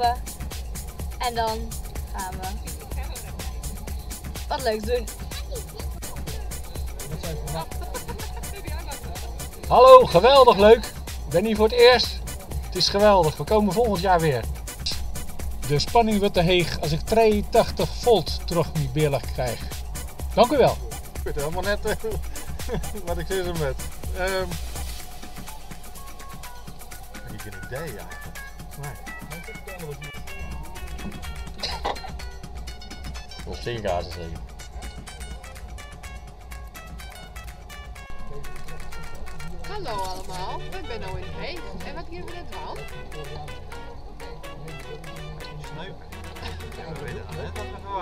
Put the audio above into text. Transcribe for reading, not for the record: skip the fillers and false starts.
shoppen. En dan gaan we wat leuks doen. Hallo, geweldig leuk. Ik ben hier voor het eerst. Het is geweldig. We komen volgend jaar weer. De spanning wordt te heeg als ik 82 volt terug mijn billen krijg. Dank u wel. Ik weet helemaal net wat ik zit met. Ik heb geen idee eigenlijk. Nee. Of zinkaarsen zeker. Hallo allemaal, ik ben nou in Heeg. En wat gaan we net doen? Sneupen. Ja, we weten nog net wat we verwachten.